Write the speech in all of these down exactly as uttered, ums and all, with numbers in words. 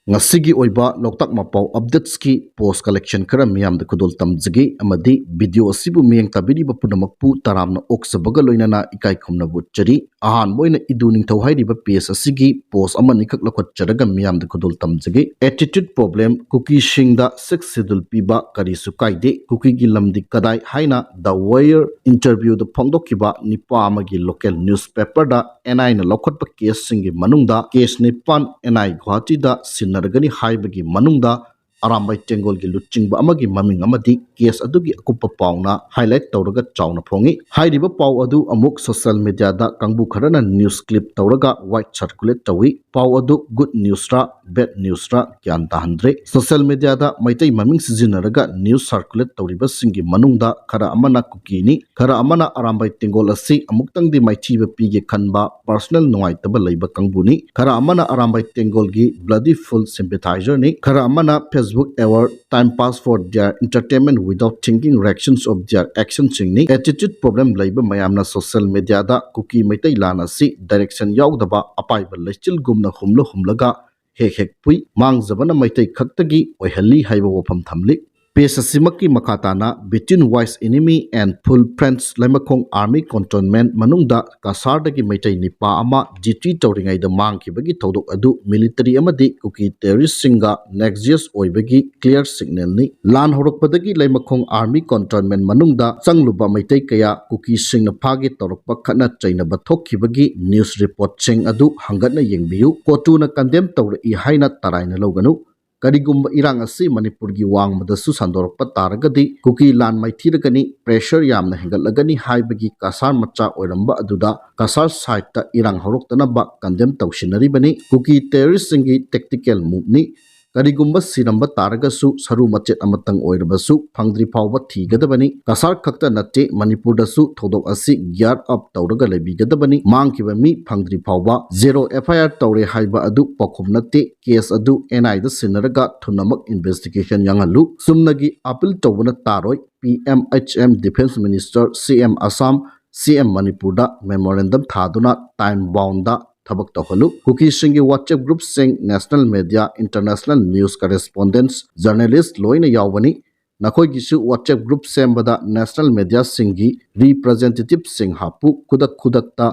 ꯉꯁꯤꯒꯤ ꯑꯣꯏꯕ ꯂꯣꯛꯇꯥꯛ ꯃꯄꯥꯎ updatesꯀꯤ post collection ꯈꯔ ꯃꯤꯌꯥꯝꯗ ꯈꯨꯗꯣꯜ ꯇꯝꯖꯒꯦ, ꯑꯃꯗꯤ video ꯑꯁꯤꯕꯨ ꯃꯤꯠꯌꯦꯡ ꯇꯥꯕꯤꯔꯤꯕ ꯄꯨꯝꯅꯃꯛꯄꯨ ꯇꯔꯥꯝꯅ ꯑꯣꯛꯆꯕꯒ ꯂꯣꯏꯅꯅ ꯏꯀꯥꯏ ꯈꯨꯝꯅꯕ ꯎꯠꯆꯔꯤ꯫ ꯑꯍꯥꯟꯕ ꯑꯣꯏꯅ ꯏꯗꯨ ꯅꯤꯡꯊꯧ ꯍꯥꯏꯔꯤꯕ page ꯑꯁꯤꯒꯤ post ꯑꯃꯅꯤꯈꯛ ꯂꯧꯈꯠꯆꯔꯒ ꯃꯤꯌꯥꯝꯗ ꯈꯨꯗꯣꯜ ꯇꯝꯖꯒꯦ꯫ Attitude problem, ꯀꯨꯀꯤꯁꯤꯡꯗ Sixth Schedule ꯄꯤꯕ ꯀꯔꯤꯁꯨ ꯀꯥꯏꯗꯦ, ꯀꯨꯀꯤꯒꯤ ꯂꯝꯗꯤ ꯀꯗꯥꯏ ꯍꯥꯏꯅ The Wire interviewꯗ ꯐꯣꯡꯗꯣꯛꯈꯤꯕ ꯅꯤꯄꯥ ꯑꯃꯒꯤ local newspaperꯗ NIꯅ ꯂꯧꯈꯠꯄ caseꯁꯤꯡꯒꯤ ꯃꯅꯨꯡꯗ case ꯅꯤꯄꯥꯟ NI ꯒꯨꯋꯥꯍꯥꯇꯤꯗ ꯁꯤꯟꯅꯔꯒꯅꯤ ꯍꯥꯏꯕꯒꯤ ꯃꯅꯨꯡꯗ ꯑꯔꯥꯝꯕꯥꯏ ꯇꯦꯡꯒꯣꯜꯒꯤ ꯂꯨꯆꯤꯡꯕ ꯑꯃꯒꯤ ꯃꯃꯤꯡ ꯑꯃꯗꯤ case ꯑꯗꯨꯒꯤ ꯑꯀꯨꯞꯄ ꯄꯥꯎꯅ highlight ꯇꯧꯔꯒ ꯆꯥꯎꯅ ꯐꯣꯡꯉꯤ꯫ ꯍꯥꯏꯔꯤꯕ ꯄꯥꯎ ꯑꯗꯨ ꯑꯃꯨꯛ social mediaꯗ ꯀꯥꯡꯕꯨ ꯈꯔꯅ news clip ꯇꯧꯔꯒ wide circulate ꯇꯧꯏ꯫ ꯄꯥꯎ ꯑꯗꯨ good newsꯔ bad newsꯔ ꯒ꯭ꯌꯥꯟ ꯇꯥꯍꯟꯗ꯭ꯔꯦ꯫ Social mediaꯗ ꯃꯩꯇꯩ ꯃꯃꯤꯡ ꯁꯤꯖꯤꯟꯅꯔꯒ news circulate ꯇꯧꯔꯤꯕꯁꯤꯡꯒꯤ ꯃꯅꯨꯡꯗ ꯈꯔ ꯑꯃꯅ ꯀꯨꯀꯤꯅꯤ, ꯈꯔ ꯑꯃꯅ ꯑꯔꯥꯝꯕꯥꯏ ꯇꯦꯡꯒꯣꯜ ꯑꯁꯤ ꯑꯃꯨꯛꯇꯪꯗꯤ ꯃꯥꯏꯊꯤꯕ ꯄꯤꯒꯦ ꯈꯟꯕ personal ꯅꯨꯡꯉꯥꯏꯇꯕ ꯂꯩꯕ ꯀꯥꯡꯕꯨꯅꯤ, ꯈꯔ ꯑꯃꯅ ꯑꯔꯥꯝꯕꯥꯏ ꯇꯦꯡꯒꯣꯜꯒꯤ bloody full sympathizerꯅꯤ, ꯈꯔ ꯑꯃꯅ Facebook aware time pass for their entertainment without thinking reactions of their actionꯁꯤꯡꯅꯤ꯫ Attitude problem ꯂꯩꯕ ꯃꯌꯥꯝꯅ social mediaꯗ ꯀꯨꯀꯤ ꯃꯩꯇꯩ ꯂꯥꯟ ꯑꯁꯤ direction ꯌꯥꯎꯗꯕ ꯑꯄꯥꯏꯕ ꯂꯩꯆꯤꯜꯒꯨꯝꯅ ꯍꯨꯝꯂ ꯍꯨꯝꯂꯒ ꯍꯦꯛ ꯍꯦꯛ ꯐꯨꯏ, ꯃꯥꯡꯖꯕꯅ ꯃꯩꯇꯩ ꯈꯛꯇꯒꯤ ꯑꯣꯏꯍꯜꯂꯤ ꯍꯥꯏꯕ ꯋꯥꯐꯝ ꯊꯝꯂꯤ꯫ Page ꯑꯁꯤꯃꯛꯀꯤ ꯃꯈꯥ ꯇꯥꯅ Between Wise Enemy and Full Friends ꯂꯩꯃꯈꯣꯡ army cantonment ꯃꯅꯨꯡꯗ ꯀꯁꯥꯔꯗꯒꯤ ꯃꯩꯇꯩ ꯅꯤꯄꯥ ꯑꯃ duty ꯇꯧꯔꯤꯉꯩꯗ ꯃꯥꯡꯈꯤꯕꯒꯤ ꯊꯧꯗꯣꯛ ꯑꯗꯨ military ꯑꯃꯗꯤ ꯀꯨꯀꯤ terroristꯁꯤꯡꯒ nexus ꯑꯣꯏꯕꯒꯤ clear signalꯅꯤ꯫ ꯂꯥꯟ ꯍꯧꯔꯛꯄꯗꯒꯤ ꯂꯩꯃꯈꯣꯡ army cantonment ꯃꯅꯨꯡꯗ ꯆꯪꯂꯨꯕ ꯃꯩꯇꯩ ꯀꯌꯥ ꯀꯨꯀꯤꯁꯤꯡꯅ ꯐꯥꯒꯦ ꯇꯧꯔꯛꯄ ꯈꯠꯅ ꯆꯩꯅꯕ ꯊꯣꯛꯈꯤꯕꯒꯤ news reportꯁꯤꯡ ꯑꯗꯨ ꯍꯪꯒꯠꯅ ꯌꯦꯡꯕꯤꯌꯨ꯫ ꯀꯣꯇꯨꯅ condemn ꯇꯧꯔꯛꯏ ꯍꯥꯏꯅ ꯇꯔꯥꯏꯅ ꯂꯧꯒꯅꯨ꯫ ꯀꯔꯤꯒꯨꯝꯕ ꯏꯔꯥꯡ ꯑꯁꯤ ꯃꯅꯤꯄꯨꯔꯒꯤ ꯋꯥꯡꯃꯗꯁꯨ ꯁꯟꯗꯣꯔꯛꯄ ꯇꯥꯔꯒꯗꯤ ꯀꯨꯀꯤ ꯂꯥꯟ ꯃꯥꯏꯊꯤꯔꯒꯅꯤ, pressure ꯌꯥꯝꯅ ꯍꯦꯟꯒꯠꯂꯒꯅꯤ ꯍꯥꯏꯕꯒꯤ ꯀꯁꯥꯔ ꯃꯆꯥ ꯑꯣꯏꯔꯝꯕ ꯑꯗꯨꯗ ꯀꯁꯥꯔ sideꯇ ꯏꯔꯥꯡ ꯍꯧꯔꯛꯇꯅꯕ condemn ꯇꯧꯁꯤꯟꯅꯔꯤꯕꯅꯤ꯫ ꯀꯨꯀꯤ terroristꯁꯤꯡꯒꯤ tactical moveꯅꯤ꯫ ꯀꯔꯤꯒꯨꯝꯕ ꯁꯤꯔꯝꯕ ꯇꯥꯔꯒꯁꯨ ꯁꯔꯨ ꯃꯆꯦꯠ ꯑꯃꯇꯪ ꯑꯣꯏꯔꯕꯁꯨ ꯐꯪꯗ꯭ꯔꯤ ꯐꯥꯎꯕ ꯊꯤꯒꯗꯕꯅꯤ꯫ ꯀꯁꯥꯔ ꯈꯛꯇ ꯅꯠꯇꯦ, ꯃꯅꯤꯄꯨꯔꯗꯁꯨ ꯊꯧꯗꯣꯛ ꯑꯁꯤ gear up ꯇꯧꯔꯒ ꯂꯩꯕꯤꯒꯗꯕꯅꯤ꯫ ꯃꯥꯡꯈꯤꯕ ꯃꯤ ꯐꯪꯗ꯭ꯔꯤ ꯐꯥꯎꯕ꯫ Zero FIR ꯇꯧꯔꯦ ꯍꯥꯏꯕ ꯑꯗꯨ ꯄꯥꯎꯈꯨꯝ ꯅꯠꯇꯦ꯫ Case ꯑꯗꯨ NIꯗ ꯁꯤꯟꯅꯔꯒ ꯊꯨꯅꯃꯛ investigation ꯌꯥꯡꯍꯜꯂꯨ꯫ ꯆꯨꯝꯅꯒꯤ appeal ꯇꯧꯕꯅ ꯇꯥꯔꯣꯏ꯫ PMHM, Defence Minister, CM Assam, CM ꯃꯅꯤꯄꯨꯔꯗ memorandum ꯊꯥꯗꯨꯅ time boundꯗ ꯊꯕꯛ ꯇꯧꯍꯜꯂꯨ꯫ ꯀꯨꯀꯤꯁꯤꯡꯒꯤ WhatsApp groupꯁꯤꯡ national media, international news correspondents, journalist ꯂꯣꯏꯅ ꯌꯥꯎꯕꯅꯤ꯫ ꯅꯈꯣꯏꯒꯤꯁꯨ WhatsApp group ꯁꯦꯝꯕꯗ national mediaꯁꯤꯡꯒꯤ representativeꯁꯤꯡ ꯍꯥꯞꯄꯨ꯫ ꯈꯨꯗꯛ ꯈꯨꯗꯛꯇ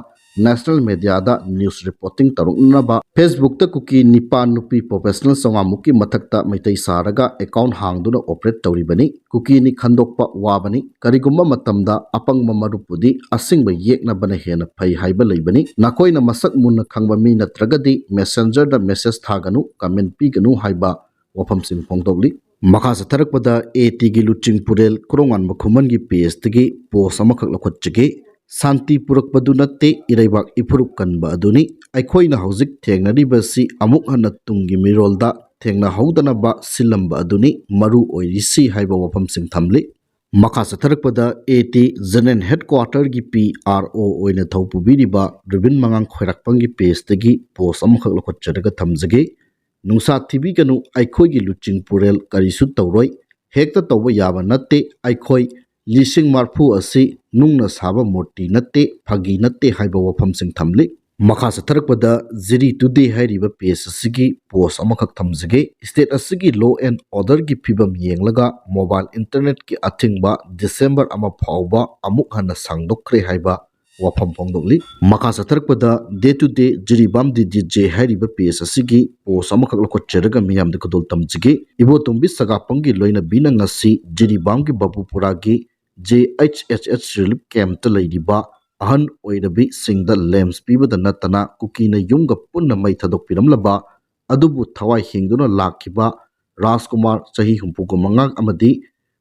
national mediaꯗ news reporting ꯇꯧꯔꯛꯅꯅꯕ꯫ Facebookꯇ ꯀꯨꯀꯤ ꯅꯤꯄꯥ ꯅꯨꯄꯤ professional ꯆꯥꯝꯃꯉꯥ ꯃꯨꯛꯀꯤ ꯃꯊꯛꯇ ꯃꯩꯇꯩ ꯁꯥꯔꯒ account ꯍꯥꯡꯗꯨꯅ operate ꯇꯧꯔꯤꯕꯅꯤ꯫ ꯀꯨꯀꯤꯅꯤ ꯈꯟꯗꯣꯛꯄ ꯋꯥꯕꯅꯤ꯫ ꯀꯔꯤꯒꯨꯝꯕ ꯃꯇꯝꯗ ꯑꯄꯪꯕ ꯃꯔꯨꯞꯄꯨꯗꯤ ꯑꯁꯦꯡꯕ ꯌꯦꯛꯅꯕꯅ ꯍꯦꯟꯅ ꯐꯩ ꯍꯥꯏꯕ ꯂꯩꯕꯅꯤ꯫ ꯅꯈꯣꯏꯅ ꯃꯁꯛ ꯃꯨꯟꯅ ꯈꯪꯕ ꯃꯤ ꯅꯠꯇ꯭ꯔꯒꯗꯤ Messengerꯗ message ꯊꯥꯒꯅꯨ, comment ꯄꯤꯒꯅꯨ ꯍꯥꯏꯕ ꯋꯥꯐꯝꯁꯤꯡ ꯐꯣꯡꯗꯣꯛꯂꯤ꯫ ꯃꯈꯥ ꯆꯠꯊꯔꯛꯄꯗ ATꯒꯤ ꯂꯨꯆꯤꯡꯄꯨꯔꯦꯜ ꯀꯣꯔꯣꯉꯥꯟꯕ ꯈꯨꯃꯟꯒꯤ pageꯇꯒꯤ post ꯑꯃꯈꯛ ꯂꯧꯈꯠꯆꯒꯦ꯫ ꯁꯥꯟꯇꯤ ꯄꯨꯔꯛꯄꯗꯨ ꯅꯠꯇꯦ, ꯏꯔꯩꯕꯥꯛ ꯏꯐꯨꯔꯨꯞ ꯀꯟꯕ ꯑꯗꯨꯅꯤ꯫ ꯑꯩꯈꯣꯏꯅ ꯍꯧꯖꯤꯛ ꯊꯦꯡꯅꯔꯤꯕꯁꯤ ꯑꯃꯨꯛ ꯍꯟꯅ ꯇꯨꯡꯒꯤ ꯃꯤꯔꯣꯜꯗ ꯊꯦꯡꯅꯍꯧꯗꯅꯕ ꯁꯤꯜꯂꯝꯕ ꯑꯗꯨꯅꯤ ꯃꯔꯨ ꯑꯣꯏꯔꯤꯁꯤ ꯍꯥꯏꯕ ꯋꯥꯐꯝꯁꯤꯡ ꯊꯝꯂꯤ꯫ ꯃꯈꯥ ꯆꯠꯊꯔꯛꯄꯗ AT General Headquarterꯒꯤ PRO ꯑꯣꯏꯅ ꯊꯧ ꯄꯨꯕꯤꯔꯤꯕ ꯔꯨꯕꯤꯟ ꯃꯉꯥꯡ ꯈꯣꯏꯔꯥꯛꯄꯝꯒꯤ pageꯇꯒꯤ post ꯑꯃꯈꯛ ꯂꯧꯈꯠꯆꯔꯒ ꯊꯝꯖꯒꯦ꯫ ꯅꯨꯡꯁꯥ ꯊꯤꯕꯤꯒꯅꯨ, ꯑꯩꯈꯣꯏꯒꯤ ꯂꯨꯆꯤꯡꯄꯨꯔꯦꯜ ꯀꯔꯤꯁꯨ ꯇꯧꯔꯣꯏ꯫ ꯍꯦꯛꯇ ꯇꯧꯕ ꯌꯥꯕ ꯅꯠꯇꯦ꯫ ꯑꯩꯈꯣꯏ ꯂꯤꯁꯤꯡ ꯃꯔꯐꯨ ꯑꯁꯤ ꯅꯨꯡꯅ ꯁꯥꯕ ꯃꯨꯔꯇꯤ ꯅꯠꯇꯦ, ꯐꯥꯒꯤ ꯅꯠꯇꯦ ꯍꯥꯏꯕ ꯋꯥꯐꯝꯁꯤꯡ ꯊꯝꯂꯤ꯫ ꯃꯈꯥ ꯆꯠꯊꯔꯛꯄꯗ ꯖꯤꯔꯤ ꯇꯨꯗꯦ ꯍꯥꯏꯔꯤꯕ page ꯑꯁꯤꯒꯤ post ꯑꯃꯈꯛ ꯊꯝꯖꯒꯦ꯫ State ꯑꯁꯤꯒꯤ law and orderꯒꯤ ꯐꯤꯕꯝ ꯌꯦꯡꯂꯒ mobile internetꯀꯤ ꯑꯊꯤꯡꯕ December ꯑꯃ ꯐꯥꯎꯕ ꯑꯃꯨꯛ ꯍꯟꯅ ꯁꯥꯡꯗꯣꯛꯈ꯭ꯔꯦ ꯍꯥꯏꯕ ꯋꯥꯐꯝ ꯐꯣꯡꯗꯣꯛꯂꯤ꯫ ꯃꯈꯥ ꯆꯠꯊꯔꯛꯄꯗ day to day Jiribam DDJ ꯍꯥꯏꯔꯤꯕ page ꯑꯁꯤꯒꯤ post ꯑꯃꯈꯛ ꯂꯧꯈꯠꯆꯔꯒ ꯃꯤꯌꯥꯝꯗ ꯈꯨꯗꯣꯜ ꯇꯝꯖꯒꯦ꯫ ꯏꯕꯣꯇꯣꯝꯕꯤ ꯁꯒꯥꯞꯄꯝꯒꯤ ꯂꯣꯏꯅꯕꯤꯅ ꯉꯁꯤ ꯖꯤꯔꯤꯕꯥꯝꯒꯤ ꯕꯕꯨꯄꯨꯔꯥꯒꯤ JHHH relief campꯇ ꯂꯩꯔꯤꯕ ꯑꯍꯟ ꯑꯣꯏꯔꯕꯤꯁꯤꯡꯗ lamps ꯄꯤꯕꯗ ꯅꯠꯇꯅ ꯀꯨꯀꯤꯅ ꯌꯨꯝꯒ ꯄꯨꯟꯅ ꯃꯩ ꯊꯥꯗꯣꯛꯄꯤꯔꯝꯂꯕ ꯑꯗꯨꯕꯨ ꯊꯋꯥꯏ ꯍꯤꯡꯗꯨꯅ ꯂꯥꯛꯈꯤꯕ ꯔꯥꯖꯀꯨꯃꯥꯔ ꯆꯍꯤ ꯍꯨꯝꯐꯨꯒ ꯃꯉꯥ ꯑꯃꯗꯤ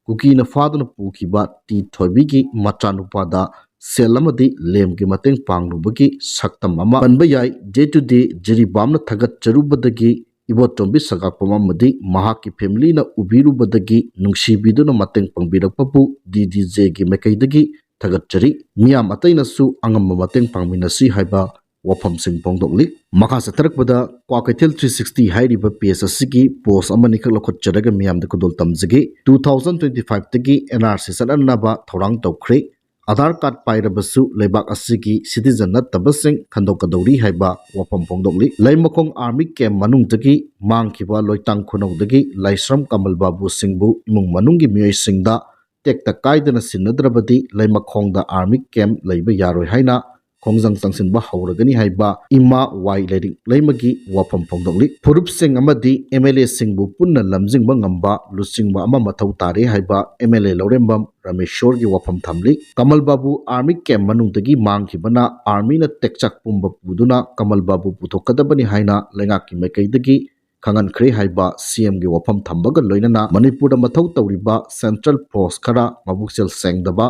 ꯀꯨꯀꯤꯅ ꯐꯥꯗꯨꯅ ꯄꯨꯈꯤꯕ ꯇꯤ ꯊꯣꯏꯕꯤꯒꯤ ꯃꯆꯥꯅꯨꯄꯥꯗ ꯁꯦꯜ ꯑꯃꯗꯤ ꯂꯦꯝꯒꯤ ꯃꯇꯦꯡ ꯄꯥꯡꯂꯨꯕꯒꯤ ꯁꯛꯇꯝ ꯑꯃ ꯄꯟꯕ ꯌꯥꯏ꯫ Day to day ꯖꯤꯔꯤꯕꯥꯝꯅ ꯊꯥꯒꯠꯆꯔꯨꯕꯗꯒꯤ ꯏꯕꯣꯇꯣꯝꯕꯤ ꯁꯒꯥꯛꯄꯝ ꯑꯃꯗꯤ ꯃꯍꯥꯛꯀꯤ familyꯅ ꯎꯕꯤꯔꯨꯕꯗꯒꯤ ꯅꯨꯡꯁꯤꯕꯤꯗꯨꯅ ꯃꯇꯦꯡ ꯄꯥꯡꯕꯤꯔꯛꯄꯕꯨ DDJꯒꯤ ꯃꯥꯏꯀꯩꯗꯒꯤ ꯊꯥꯒꯠꯆꯔꯤ꯫ ꯃꯤꯌꯥꯝ ꯑꯇꯩꯅꯁꯨ ꯑꯉꯝꯕ ꯃꯇꯦꯡ ꯄꯥꯡꯃꯤꯟꯅꯁꯤ ꯍꯥꯏꯕ ꯋꯥꯐꯝꯁꯤꯡ ꯐꯣꯡꯗꯣꯛꯂꯤ꯫ ꯃꯈꯥ ꯆꯠꯊꯔꯛꯄꯗ ꯀ꯭ꯋꯥꯀꯩꯊꯦꯜ three sixty ꯍꯥꯏꯔꯤꯕ page ꯑꯁꯤꯒꯤ post ꯑꯃꯅꯤꯈꯛ ꯂꯧꯈꯠꯆꯔꯒ ꯃꯤꯌꯥꯝꯗ ꯈꯨꯗꯣꯜ ꯇꯝꯖꯒꯦ꯫ Two thousand twenty fiveꯇꯒꯤ NRC ꯆꯠꯅꯅꯕ ꯊꯧꯔꯥꯡ ꯇꯧꯈ꯭ꯔꯦ꯫ ꯑꯥꯙꯥꯔ ꯀꯥꯔꯗ ꯄꯥꯏꯔꯕꯁꯨ ꯂꯩꯕꯥꯛ ꯑꯁꯤꯒꯤ ꯁꯤꯇꯤꯖꯟ ꯅꯠꯇꯕꯁꯤꯡ ꯈꯟꯗꯣꯛꯀꯗꯧꯔꯤ ꯍꯥꯏꯕ ꯋꯥꯐꯝ ꯐꯣꯡꯗꯣꯛꯂꯤ꯫ ꯂꯩꯃꯈꯣꯡ ꯑꯥꯔꯃꯤ ꯀꯦꯝ ꯃꯅꯨꯡꯗꯒꯤ ꯃꯥꯡꯈꯤꯕ ꯂꯣꯏꯇꯥꯡ ꯈꯨꯅꯧꯗꯒꯤ ꯂꯥꯏꯁ꯭ꯔꯝ ꯀꯃꯜ ꯕꯥꯕꯨ ꯁꯤꯡꯕꯨ ꯏꯃꯨꯡ ꯃꯅꯨꯡꯒꯤ ꯃꯤꯑꯣꯏꯁꯤꯡꯗ ꯇꯦꯛꯇ ꯀꯥꯏꯗꯅ ꯁꯤꯟꯅꯗ꯭ꯔꯕꯗꯤ ꯂꯩꯃꯈꯣꯡꯗ ꯑꯥꯔꯃꯤ ꯀꯦꯝ ꯂꯩꯕ ꯌꯥꯔꯣꯏ ꯍꯥꯏꯅ ꯈꯣꯡꯖꯪ ꯆꯪꯁꯤꯟꯕ ꯍꯧꯔꯒꯅꯤ ꯍꯥꯏꯕ ꯏꯃꯥ ꯋꯥꯏ ꯂꯩꯔꯤꯛ ꯂꯩꯃꯒꯤ ꯋꯥꯐꯝ ꯐꯣꯡꯗꯣꯛꯂꯤ꯫ ꯐꯨꯔꯨꯞꯁꯤꯡ ꯑꯃꯗꯤ ꯑꯦꯝ ꯑꯦꯜ ꯑꯦꯁꯤꯡꯕꯨ ꯄꯨꯟꯅ ꯂꯝꯖꯤꯡꯕ ꯉꯝꯕ ꯂꯨꯆꯤꯡꯕ ꯑꯃ ꯃꯊꯧ ꯇꯥꯔꯦ ꯍꯥꯏꯕ ꯑꯦꯝ ꯑꯦꯜ ꯑꯦ ꯂꯧꯔꯦꯝꯕꯝ ꯔꯥꯃꯦꯁꯣꯔꯒꯤ ꯋꯥꯐꯝ ꯊꯝꯂꯤ꯫ ꯀꯃꯜ ꯕꯥꯕꯨ ꯑꯥꯔꯃꯤ ꯀꯦꯝ ꯃꯅꯨꯡꯗꯒꯤ ꯃꯥꯡꯈꯤꯕꯅ ꯑꯥꯔꯃꯤꯅ ꯇꯦꯛꯆꯥꯛ ꯄꯨꯝꯕ ꯄꯨꯗꯨꯅ ꯀꯃꯜ ꯕꯥꯕꯨ ꯄꯨꯊꯣꯛꯀꯗꯕꯅꯤ ꯍꯥꯏꯅ ꯂꯩꯉꯥꯛꯀꯤ ꯃꯥꯏꯀꯩꯗꯒꯤ ꯈꯪꯍꯟꯈ꯭ꯔꯦ ꯍꯥꯏꯕ ꯁꯤ ꯑꯦꯝꯒꯤ ꯋꯥꯐꯝ ꯊꯝꯕꯒ ꯂꯣꯏꯅꯅ ꯃꯅꯤꯄꯨꯔꯗ ꯃꯊꯧ ꯇꯧꯔꯤꯕ ꯁꯦꯟꯇ꯭ꯔꯦꯜ ꯐꯣꯔꯁ ꯈꯔ ꯃꯕꯨꯛꯆꯦꯜ ꯁꯦꯡꯗꯕ,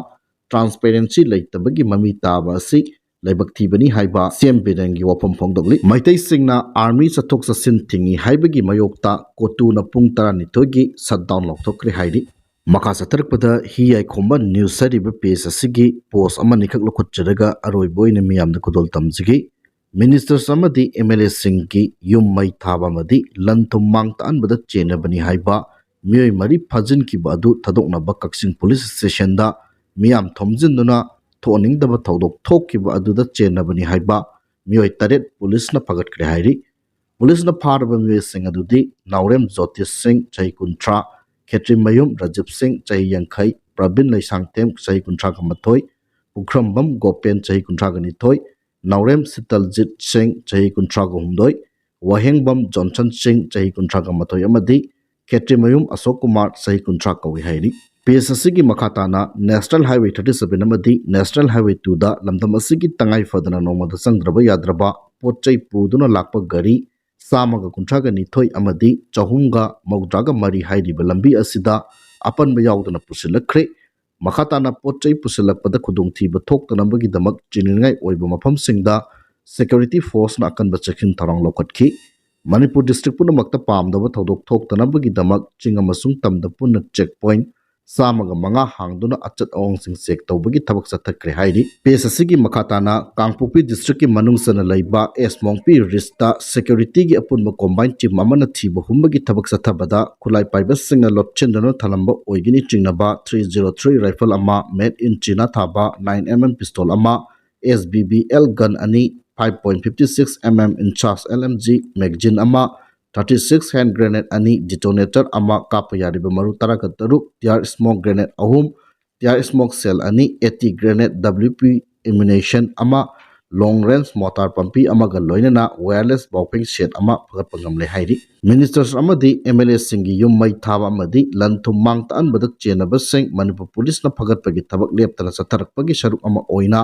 ꯇ꯭ꯔꯥꯟꯁꯄꯦꯔꯦꯟꯁꯤ ꯂꯩꯇꯕꯒꯤ ꯃꯃꯤ ꯇꯥꯕ ꯑꯁꯤ ꯂꯥꯏꯕꯛ ꯊꯤꯕꯅꯤ ꯍꯥꯏꯕ ꯁꯤ ꯑꯦꯝ ꯕꯤꯔꯦꯟꯒꯤ ꯋꯥꯐꯝ ꯐꯣꯡꯗꯣꯛꯂꯤ꯫ ꯃꯩꯇꯩꯁꯤꯡꯅ ꯑꯥꯔꯃꯤ ꯆꯠꯊꯣꯛ ꯆꯠꯁꯤꯟ ꯊꯤꯡꯏ ꯍꯥꯏꯕꯒꯤ ꯃꯥꯌꯣꯛꯇ ꯀꯣꯇꯨꯅ ꯄꯨꯡ ꯇꯔꯥꯅꯤꯊꯣꯏꯒꯤ ꯁꯠꯗꯥꯎꯟ ꯂꯥꯎꯊꯣꯛꯈ꯭ꯔꯦ ꯍꯥꯏꯔꯤ꯫ ꯃꯈꯥ ꯆꯠꯊꯔꯛꯄꯗ ꯍꯤ ꯌꯥꯏꯈꯣꯝꯕ ꯅ꯭ꯌꯨꯁ ꯍꯥꯏꯔꯤꯕ ꯄꯦꯖ ꯑꯁꯤꯒꯤ ꯄꯣꯁ ꯑꯃꯅꯤꯈꯛ ꯂꯧꯈꯠꯆꯔꯒ ꯑꯔꯣꯏꯕ ꯑꯣꯏꯅ ꯃꯤꯌꯥꯝꯗ ꯈꯨꯗꯣꯜ ꯇꯝꯖꯒꯦ꯫ ꯃꯤꯅꯤꯁꯇꯔꯁ ꯑꯃꯗꯤ ꯑꯦꯝ ꯑꯦꯜ ꯑꯦꯁꯤꯡꯒꯤ ꯌꯨꯝ ꯃꯩ ꯊꯥꯕ ꯑꯃꯗꯤ ꯂꯟ ꯊꯨꯝ ꯃꯥꯡ ꯇꯥꯛꯍꯟꯕꯗ ꯆꯦꯟꯅꯕꯅꯤ ꯍꯥꯏꯕ ꯃꯤꯑꯣꯏ ꯃꯔꯤ ꯐꯥꯖꯤꯟꯈꯤꯕ ꯑꯗꯨ ꯊꯥꯗꯣꯛꯅꯕ ꯀꯛꯆꯤꯡ ꯄꯨꯂꯤꯁ ꯁ꯭ꯇꯦꯁꯟꯗ ꯃꯤꯌꯥꯝ ꯊꯣꯝꯖꯤꯟꯗꯨꯅ ꯊꯣꯛꯍꯟꯅꯤꯡꯗꯕ ꯊꯧꯗꯣꯛ ꯊꯣꯛꯈꯤꯕ ꯑꯗꯨꯗ ꯆꯦꯟꯅꯕꯅꯤ ꯍꯥꯏꯕ ꯃꯤꯑꯣꯏ ꯇꯔꯦꯠ ꯄꯨꯂꯤꯁꯅ ꯐꯥꯒꯠꯈ꯭ꯔꯦ ꯍꯥꯏꯔꯤ꯫ ꯄꯨꯂꯤꯁꯅ ꯐꯥꯔꯕ ꯃꯤꯑꯣꯏꯁꯤꯡ ꯑꯗꯨꯗꯤ ꯅꯥꯎꯔꯦꯝ ꯖꯣꯇꯤꯁ ꯁꯤꯡ, ꯆꯍꯤ ꯀꯨꯟꯊ꯭ꯔꯥ, ꯈꯦꯇ꯭ꯔꯤꯃꯌꯨꯝ ꯔꯥꯖꯤꯕ ꯁꯤꯡ, ꯆꯍꯤ ꯌꯥꯡꯈꯩ, ꯄ꯭ꯔꯕꯤꯟ ꯂꯩꯁꯥꯡꯊꯦꯝ, ꯆꯍꯤ ꯀꯨꯟꯊ꯭ꯔꯥꯒ ꯃꯥꯊꯣꯏ, ꯄꯨꯈ꯭ꯔꯝꯕꯝ ꯒꯣꯄꯦꯟ, ꯆꯍꯤ ꯀꯨꯟꯊ꯭ꯔꯥꯒ ꯅꯤꯊꯣꯏ, ꯅꯥꯎꯔꯦꯝ ꯁꯤꯇꯜꯖꯤꯠ ꯁꯤꯡ, ꯆꯍꯤ ꯀꯨꯟꯊ꯭ꯔꯥꯒ ꯍꯨꯝꯗꯣꯏ, ꯋꯥꯍꯦꯡꯕꯝ ꯖꯣꯟꯁꯟ ꯁꯤꯡ, ꯆꯍꯤ ꯀꯨꯟꯊ꯭ꯔꯥꯒ ꯃꯥꯊꯣꯏ ꯑꯃꯗꯤ ꯈꯦꯇ꯭ꯔꯤꯃꯌꯨꯝ ꯑꯁꯣꯛ ꯀꯨꯃꯥꯔ, ꯆꯍꯤ ꯀꯨꯟꯊ꯭ꯔꯥ ꯀꯧꯏ ꯍꯥꯏꯔꯤ꯫ ꯄꯦꯖ ꯑꯁꯤꯒꯤ ꯃꯈꯥ ꯇꯥꯅ ꯅꯦꯁꯅꯦꯜ ꯍꯥꯏꯋꯦ ꯊꯥꯔꯇꯤ ꯁꯚꯦꯟ ꯑꯃꯗꯤ ꯅꯦꯁꯅꯦꯜ ꯍꯥꯏꯋꯦ ꯇꯨꯗ ꯂꯝꯗꯝ ꯑꯁꯤꯒꯤ ꯇꯉꯥꯏ ꯐꯗꯅ ꯅꯣꯡꯃꯗ ꯆꯪꯗ꯭ꯔꯕ ꯌꯥꯗ꯭ꯔꯕ ꯄꯣꯠ ꯆꯩ ꯄꯨꯗꯨꯅ ꯂꯥꯛꯄ ꯒꯥꯔꯤ ꯆꯥꯝꯃꯒ ꯀꯨꯟꯊ꯭ꯔꯥꯒ ꯅꯤꯊꯣꯏ ꯑꯃꯗꯤ ꯆꯍꯨꯝꯒ ꯃꯧꯗ꯭ꯔꯥꯒ ꯃꯔꯤ ꯍꯥꯏꯔꯤꯕ ꯂꯝꯕꯤ ꯑꯁꯤꯗ ꯑꯄꯟꯕ ꯌꯥꯎꯗꯅ ꯄꯨꯁꯤꯜꯂꯛꯈ꯭ꯔꯦ꯫ ꯃꯈꯥ ꯇꯥꯅ ꯄꯣꯠ ꯆꯩ ꯄꯨꯁꯤꯜꯂꯛꯄꯗ ꯈꯨꯗꯣꯡꯊꯤꯕ ꯊꯣꯛꯇꯅꯕꯒꯤꯗꯃꯛ ꯆꯤꯡꯅꯅꯤꯡꯉꯥꯏ ꯑꯣꯏꯕ ꯃꯐꯝꯁꯤꯡꯗ ꯁꯦꯀ꯭ꯌꯨꯔꯤꯇꯤ ꯐꯣꯔꯁꯅ ꯑꯀꯟꯕ ꯆꯦꯛꯁꯤꯟ ꯊꯧꯔꯥꯡ ꯂꯧꯈꯠꯈꯤ꯫ ꯃꯅꯤꯄꯨꯔ ꯗꯤꯁꯇ꯭ꯔꯤꯛ ꯄꯨꯝꯅꯃꯛꯇ ꯄꯥꯝꯗꯕ ꯊꯧꯗꯣꯛ ꯊꯣꯛꯇꯅꯕꯒꯤꯗꯃꯛ ꯆꯤꯡ ꯑꯃꯁꯨꯡ ꯇꯝꯗ ꯄꯨꯟꯅ ꯆꯦꯛ ꯄꯣꯏꯟꯠ ꯆꯥꯝꯃꯒ ꯃꯉꯥ ꯍꯥꯡꯗꯨꯅ ꯑꯆꯠ ꯑꯋꯣꯡꯁꯤꯡ ꯆꯦꯛ ꯇꯧꯕꯒꯤ ꯊꯕꯛ ꯆꯠꯊꯈ꯭ꯔꯦ ꯍꯥꯏꯔꯤ꯫ ꯄꯦꯖ ꯑꯁꯤꯒꯤ ꯃꯈꯥ ꯇꯥꯅ ꯀꯥꯡꯄꯣꯛꯄꯤ ꯗꯤꯁꯇ꯭ꯔꯤꯛꯀꯤ ꯃꯅꯨꯡ ꯆꯟꯅ ꯂꯩꯕ ꯑꯦꯁ ꯃꯣꯡꯄꯤ ꯔꯤꯁꯇ ꯁꯦꯀ꯭ꯌꯨꯔꯤꯇꯤꯒꯤ ꯑꯄꯨꯟꯕ ꯀꯣꯝꯕꯥꯏꯟ ꯇꯤꯝ ꯑꯃꯅ ꯊꯤꯕ ꯍꯨꯝꯕꯒꯤ ꯊꯕꯛ ꯆꯠꯊꯕꯗ ꯈꯨꯠꯂꯥꯏ ꯄꯥꯏꯕꯁꯤꯡꯅ ꯂꯣꯠꯁꯤꯟꯗꯨꯅ ꯊꯝꯂꯝꯕ ꯑꯣꯏꯒꯅꯤ ꯆꯤꯡꯅꯕ ꯊ꯭ꯔꯤ ꯖꯤꯔꯣ ꯊ꯭ꯔꯤ ꯔꯥꯏꯐꯜ ꯑꯃ, ꯃꯦꯗ ꯏꯟ ꯆꯤꯅꯥ ꯊꯥꯕ ꯅꯥꯏꯟ ꯑꯦꯝ ꯑꯦꯝ ꯄꯤꯁꯇꯣꯜ ꯑꯃ, S B B L gun ꯑꯅꯤ, five point fifty six M M in charge L M G magazine ꯑꯃ, ꯊꯥꯔꯇꯤ ꯁꯤꯛꯁ ꯍꯦꯟ ꯒ꯭ꯔꯦꯅꯦꯗ ꯑꯅꯤ, detonator ꯑꯃ, ꯀꯥꯞꯄ ꯌꯥꯔꯤꯕ ꯃꯔꯨ ꯇꯔꯥꯒ ꯇꯔꯨꯛ, ꯇꯤꯌꯥꯔ ꯁ꯭ꯃꯣꯛ ꯒ꯭ꯔꯦꯅꯦꯗ ꯑꯍꯨꯝ, ꯇꯤꯌꯥꯔ ꯁ꯭ꯃꯣꯛ ꯁꯦꯜ ꯑꯅꯤ, anti grenade W P ammunition ꯑꯃ, ꯂꯣꯡ ꯔꯦꯟꯖ ꯃꯣꯔꯇꯥꯔ ꯄꯝꯄꯤ ꯑꯃꯒ ꯂꯣꯏꯅꯅ ꯋꯥꯌꯔꯂꯦꯁ ꯕꯥꯎꯐꯦꯡ ꯁꯦꯠ ꯑꯃ ꯐꯒꯠꯄ ꯉꯝꯂꯦ ꯍꯥꯏꯔꯤ꯫ ꯃꯤꯅꯤꯁꯇꯔꯁ ꯑꯃꯗꯤ ꯑꯦꯝ ꯑꯦꯜ ꯑꯦꯁꯤꯡꯒꯤ ꯌꯨꯝ ꯃꯩ ꯊꯥꯕ ꯑꯃꯗꯤ ꯂꯟ ꯊꯨꯝ ꯃꯥꯡ ꯇꯥꯛꯍꯟꯕꯗ ꯆꯦꯟꯅꯕꯁꯤꯡ ꯃꯅꯤꯄꯨꯔ ꯄꯨꯂꯤꯁꯅ ꯐꯒꯠꯄꯒꯤ ꯊꯕꯛ ꯂꯦꯞꯇꯅ ꯆꯠꯊꯔꯛꯄꯒꯤ ꯁꯔꯨꯛ ꯑꯃ ꯑꯣꯏꯅ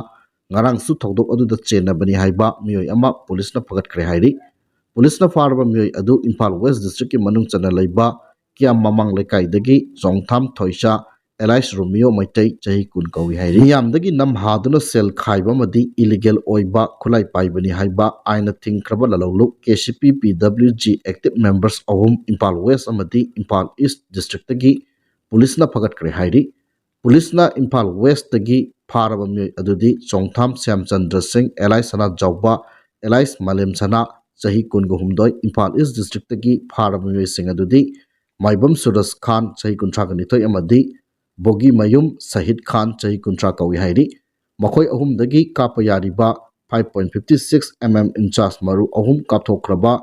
ꯉꯔꯥꯡꯁꯨ ꯊꯧꯗꯣꯛ ꯑꯗꯨꯗ ꯆꯦꯟꯅꯕꯅꯤ ꯍꯥꯏꯕ ꯃꯤꯑꯣꯏ ꯑꯃ ꯄꯨꯂꯤꯁꯅ ꯐꯒꯠꯈ꯭ꯔꯦ ꯍꯥꯏꯔꯤ꯫ ꯄꯨꯂꯤꯁꯅ ꯐꯥꯔꯕ ꯃꯤꯑꯣꯏ ꯑꯗꯨ ꯏꯝꯐꯥꯜ ꯋꯦꯁ ꯗꯤꯁꯇ꯭ꯔꯤꯛꯀꯤ ꯃꯅꯨꯡ ꯆꯟꯅ ꯂꯩꯕ ꯀꯤꯌꯥꯝ ꯃꯃꯥꯡ ꯂꯩꯀꯥꯏꯗꯒꯤ ꯆꯣꯡꯊꯥꯝ ꯊꯣꯏꯁꯥ ꯑꯦꯂꯥꯏꯁ ꯔꯣꯃꯤꯌꯣ ꯃꯩꯇꯩ, ꯆꯍꯤ ꯀꯨꯟ ꯀꯧꯏ ꯍꯥꯏꯔꯤ꯫ ꯃꯤꯌꯥꯝꯗꯒꯤ ꯅꯝ ꯍꯥꯗꯨꯅ ꯁꯦꯜ ꯈꯥꯏꯕ ꯑꯃꯗꯤ ꯏꯂꯤꯒꯦꯜ ꯑꯣꯏꯕ ꯈꯨꯠꯂꯥꯏ ꯄꯥꯏꯕꯅꯤ ꯍꯥꯏꯕ ꯑꯥꯏꯟꯅ ꯊꯤꯡꯈ꯭ꯔꯕ ꯂꯂꯣꯡꯂꯨꯞ ꯀꯦ ꯁꯤ ꯄꯤ ꯄꯤ ꯗꯕ꯭ꯂꯤꯎ ꯖꯤ ꯑꯦꯛꯇꯤꯚ ꯃꯦꯝꯕꯔꯁ ꯑꯍꯨꯝ ꯏꯝꯐꯥꯜ ꯋꯦꯁ ꯑꯃꯗꯤ ꯏꯝꯐꯥꯜ ꯏꯁ ꯗꯤꯁꯇ꯭ꯔꯤꯛꯇꯒꯤ ꯄꯨꯂꯤꯁꯅ ꯐꯒꯠꯈ꯭ꯔꯦ ꯍꯥꯏꯔꯤ꯫ ꯄꯨꯂꯤꯁꯅ ꯏꯝꯐꯥꯜ ꯋꯦꯁꯇꯒꯤ ꯐꯥꯔꯕ ꯃꯤꯑꯣꯏ ꯑꯗꯨꯗꯤ ꯆꯣꯡꯊꯥꯝ ꯁ꯭ꯌꯥꯝꯆꯟꯗ꯭ꯔ ꯁꯤꯡ, ꯑꯦꯂꯥꯏꯁ ꯁꯅꯥꯖꯥꯎꯕ, ꯑꯦꯂꯥꯏꯁ ꯃꯥꯂꯦꯝ ꯁꯅꯥ, ꯆꯍꯤ ꯀꯨꯟꯒ ꯍꯨꯝꯗꯣꯏ, ꯏꯝꯐꯥꯜ ꯏꯁ ꯗꯤꯁꯇ꯭ꯔꯤꯛꯇꯒꯤ ꯐꯥꯔꯕ ꯃꯤꯑꯣꯏꯁꯤꯡ ꯑꯗꯨꯗꯤ ꯃꯥꯏꯕꯝ ꯁꯨꯔꯖ ꯈꯥꯟ, ꯆꯍꯤ ꯀꯨꯟꯊ꯭ꯔꯥꯒ ꯅꯤꯊꯣꯏ, ꯑꯃꯗꯤ ꯕꯣꯒꯤꯃꯌꯨꯝ ꯁꯍꯤꯗ ꯈꯥꯟ, ꯆꯍꯤ ꯀꯨꯟꯊ꯭ꯔꯥ ꯀꯧꯏ ꯍꯥꯏꯔꯤ꯫ ꯃꯈꯣꯏ ꯑꯍꯨꯝꯗꯒꯤ ꯀꯥꯞꯄ ꯌꯥꯔꯤꯕ five point fifty six M M in charge ꯃꯔꯨ ꯑꯍꯨꯝ, ꯀꯥꯞꯊꯣꯛꯈ꯭ꯔꯕ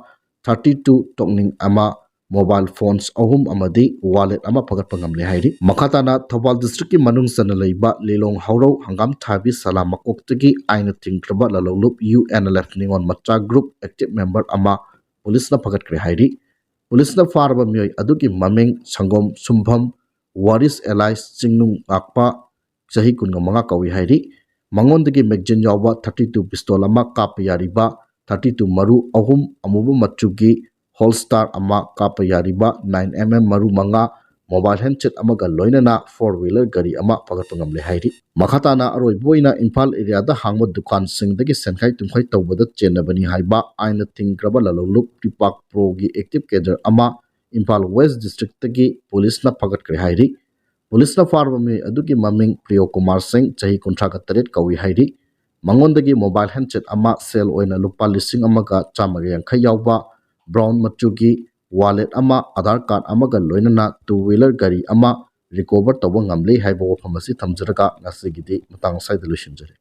ꯊꯥꯔꯇꯤ ꯇꯨ ꯇꯣꯛꯅꯤꯡ ꯑꯃ, ꯃꯣꯕꯥꯏꯜ ꯐꯣꯟꯁ ꯑꯍꯨꯝ ꯑꯃꯗꯤ ꯋꯥꯂꯦꯠ ꯑꯃ ꯐꯒꯠꯄ ꯉꯝꯂꯦ ꯍꯥꯏꯔꯤ꯫ ꯃꯈꯥ ꯇꯥꯅ ꯊꯧꯕꯥꯜ ꯗꯤꯁꯇ꯭ꯔꯤꯛꯀꯤ ꯃꯅꯨꯡ ꯆꯟꯅ ꯂꯩꯕ ꯂꯤꯂꯣꯡ ꯍꯧꯔꯧ ꯍꯪꯒꯥꯝ ꯊꯥꯕꯤ ꯁꯂꯥ ꯃꯀꯣꯛꯇꯒꯤ ꯑꯥꯏꯟꯅ ꯊꯤꯡꯈ꯭ꯔꯕ ꯂꯂꯣꯡꯂꯨꯞ ꯌꯨ ꯑꯦꯟ ꯑꯦꯜ ꯑꯦꯐ ꯅꯤꯉꯣꯜ ꯃꯆꯥ ꯒ꯭ꯔꯨꯞ ꯑꯦꯛꯇꯤꯚ ꯃꯦꯝꯕꯔ ꯑꯃ ꯄꯨꯂꯤꯁꯅ ꯐꯒꯠꯈ꯭ꯔꯦ ꯍꯥꯏꯔꯤ꯫ ꯄꯨꯂꯤꯁꯅ ꯐꯥꯔꯕ ꯃꯤꯑꯣꯏ ꯑꯗꯨꯒꯤ ꯃꯃꯤꯡ ꯁꯪꯒꯣꯝ ꯁꯨꯝꯐꯝ, ꯋꯥꯔꯤꯁ ꯑꯦꯂꯥꯏꯁ ꯆꯤꯡꯅꯨꯡ ꯉꯥꯛꯄ, ꯆꯍꯤ ꯀꯨꯟꯒ ꯃꯉꯥ ꯀꯧꯏ ꯍꯥꯏꯔꯤ꯫ ꯃꯉꯣꯟꯗꯒꯤ ꯃꯦꯒꯖꯤꯟ ꯌꯥꯎꯕ ꯊꯥꯔꯇꯤ ꯇꯨ ꯄꯤꯁꯇꯣꯜ ꯑꯃ, ꯀꯥꯞꯄ ꯌꯥꯔꯤꯕ ꯊꯥꯔꯇꯤ ꯇꯨ ꯃꯔꯨ ꯑꯍꯨꯝ, ꯑꯃꯨꯕ ꯃꯆꯨꯒꯤ ꯍꯣꯜꯁꯇꯥꯔ ꯑꯃ, ꯀꯥꯞꯄ ꯌꯥꯔꯤꯕ ꯅꯥꯏꯟ ꯑꯦꯝ ꯑꯦꯝ ꯃꯔꯨ ꯃꯉꯥ, ꯃꯣꯕꯥꯏꯜ ꯍꯦꯟꯁꯦꯠ ꯑꯃꯒ ꯂꯣꯏꯅꯅ ꯐꯣꯔ ꯋꯤꯂꯔ ꯒꯥꯔꯤ ꯑꯃ ꯐꯒꯠꯄ ꯉꯝꯂꯦ ꯍꯥꯏꯔꯤ꯫ ꯃꯈꯥ ꯇꯥꯅ ꯑꯔꯣꯏꯕ ꯑꯣꯏꯅ ꯏꯝꯐꯥꯜ ꯑꯦꯔꯤꯌꯥꯗ ꯍꯥꯡꯕ ꯗꯨꯀꯥꯟꯁꯤꯡꯗꯒꯤ ꯁꯦꯟꯈꯥꯏ ꯇꯨꯝꯈꯥꯏ ꯇꯧꯕꯗ ꯆꯦꯟꯅꯕꯅꯤ ꯍꯥꯏꯕ ꯑꯥꯏꯟꯅ ꯊꯤꯡꯈ꯭ꯔꯕ ꯂꯂꯣꯡꯂꯨꯞ ꯀ꯭ꯔꯤꯄꯥꯛ ꯄ꯭ꯔꯣꯒꯤ ꯑꯦꯛꯇꯤꯚ ꯀꯦꯗꯔ ꯑꯃ ꯏꯝꯐꯥꯜ ꯋꯦꯁ ꯗꯤꯁꯇ꯭ꯔꯤꯛꯇꯒꯤ ꯄꯨꯂꯤꯁꯅ ꯐꯒꯠꯈ꯭ꯔꯦ ꯍꯥꯏꯔꯤ꯫ ꯄꯨꯂꯤꯁꯅ ꯐꯥꯔꯕ ꯃꯤꯑꯣꯏ ꯑꯗꯨꯒꯤ ꯃꯃꯤꯡ ꯄ꯭ꯔꯤꯌꯣ ꯀꯨꯃꯥꯔ ꯁꯤꯡ, ꯆꯍꯤ ꯀꯨꯟꯊ꯭ꯔꯥꯒ ꯇꯔꯦꯠ ꯀꯧꯏ ꯍꯥꯏꯔꯤ꯫ ꯃꯉꯣꯟꯗꯒꯤ ꯃꯣꯕꯥꯏꯜ ꯍꯦꯟꯁꯦꯠ ꯑꯃ, ꯁꯦꯜ ꯑꯣꯏꯅ ꯂꯨꯄꯥ ꯂꯤꯁꯤꯡ ꯑꯃꯒ ꯆꯥꯝꯃꯒ ꯌꯥꯡꯈꯩ ꯌꯥꯎꯕ ꯕ꯭ꯔꯥꯎꯟ ꯃꯆꯨꯒꯤ ꯋꯥꯂꯦꯠ ꯑꯃ, ꯑꯙꯥꯔ ꯀꯥꯔꯗ ꯑꯃꯒ ꯂꯣꯏꯅꯅ ꯇꯨ ꯋꯤꯂꯔ ꯒꯥꯔꯤ ꯑꯃ ꯔꯤꯀꯣꯚꯔ ꯇꯧꯕ ꯉꯝꯂꯦ ꯍꯥꯏꯕ ꯋꯥꯐꯝ ꯑꯁꯤ ꯊꯝꯖꯔꯒ ꯉꯁꯤꯒꯤꯗꯤ ꯃꯇꯥꯡ ꯑꯁ꯭ꯋꯥꯏꯗ ꯂꯣꯏꯁꯤꯟꯖꯔꯦ꯫